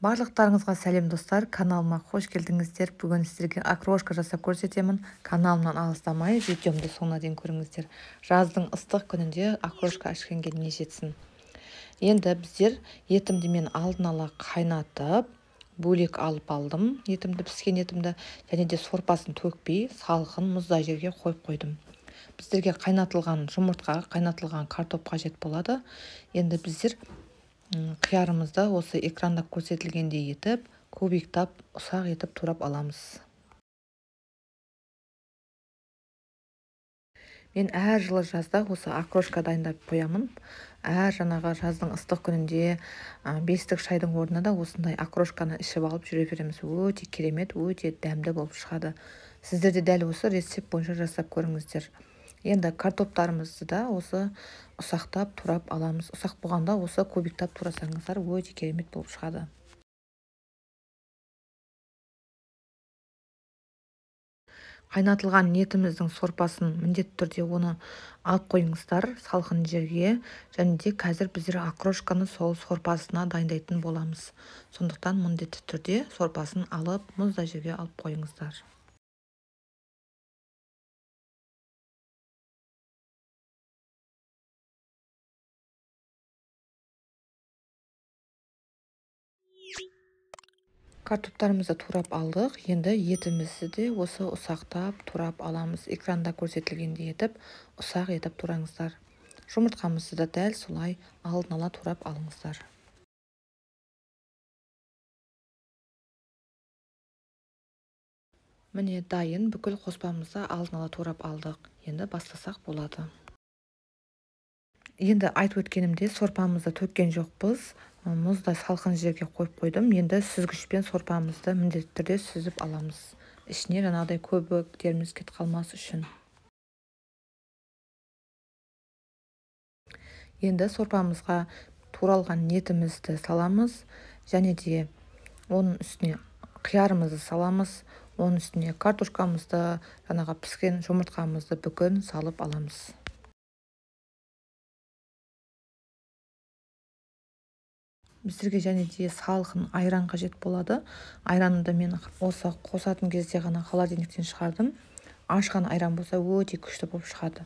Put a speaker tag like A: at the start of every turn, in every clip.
A: Барлықтарыңызға сәлем достар, каналыма қош келдіңіздер. Бүгін сіздерге окрошка жасап көрсетемін. Каналымнан алыстамай, видеомды соңына дейін көріңіздер. Жаздың ыстық күнінде окрошка ішкенге не жетсін. Енді біздер етімді мен алдын ала қайнатып, бөлек алып алдым. Етімді, піскен етімді, және де сорпасын төкпей, салқын мұздай жерге қойып қойдым. Біздерге қайнатылған жұмыртқа, қайнатылған картоп қажет болады. Енді біздер қиярымызды осы экранда көрсетілгендей етіп, кубиктап, ұсақ етіп турап аламыз. Мен әр жылы жазда осы окрошка дайындап қоямын. Әр жаңағы жаздың ыстық күнінде бестік шайдың орнына да осындай окрошканы ішіп алып жүре береміз. Өте керемет, өте дәмді болып шығады. Сіздер де дәл осы рецепт бойынша жасап көріңіздер. Енді картоптарымызды да осы ұсақтап турап аламыз. Ұсақ болғанда осы кубиктап турасаңыздар өте керемет болып шығады. Қайнатылған етіміздің сорпасын міндетті түрде оны алып қойыңыздар салқын жерге. Және де қазір біздер окрошканы сол сорпасына дайындайтын боламыз. Сондықтан міндетті түрде сорпасын алып мұздай жерге алып қойыңыздар. Картоптарымызды турап алдық. Енді етімізді де осы ұсақтап турап аламыз. Экранда көрсетілгендей етіп, ұсақ етіп тураңыздар. Жұмыртқамызды да дәл солай алдын ала турап алыңыздар. Міне дайын бүкіл қоспамызды алдын ала турап алдық. Енді бастасақ болады. Енді айтып өткенімде сорпамызды төккен жоқпыз. Мұздай салқын жерге қойып қойдым. Енді сүзгішпен сорпамызды міндетті түрде сүзіп аламыз. Ішіне жаңағыдай көбіктеріміз кетіп қалмас үшін. Енді сорпамызға туралған етімізді саламыз. Және де оның үстіне қиярымызды саламыз. Оның үстіне картошкамызды, жаңағы піскен жұмыртқамызды бүкіл салып аламыз. Біздерге және де салқын айран қажет болады. Айранды мен осы қосатын кезде ғана холодильниктен шығардым. Ашқан айран болса өте күшті болып шығады.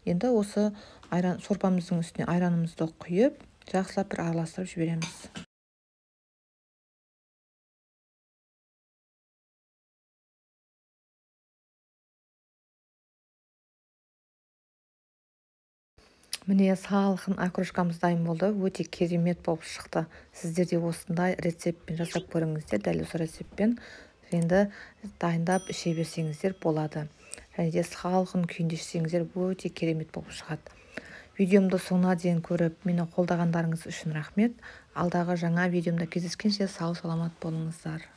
A: Енді осы айран сорпамыздың үстіне айранымызды құйып, жақсылап бір араластырып жібереміз. Міне салқын окрошкамыз дайын болды. Өте керемет болып шықты. Сіздер де осындай рецептпен жасап көріңіздер. Дәл осы рецептпен енді дайындап іше берсеңіздер болады. Және де салқын күйінде ішсеңіздер өте керемет болып шығады. Видеомды соңына дейін көріп, мені қолдағандарыңыз үшін рахмет. Алдағы жаңа видеомда кездескенше сау саламат болыңыздар.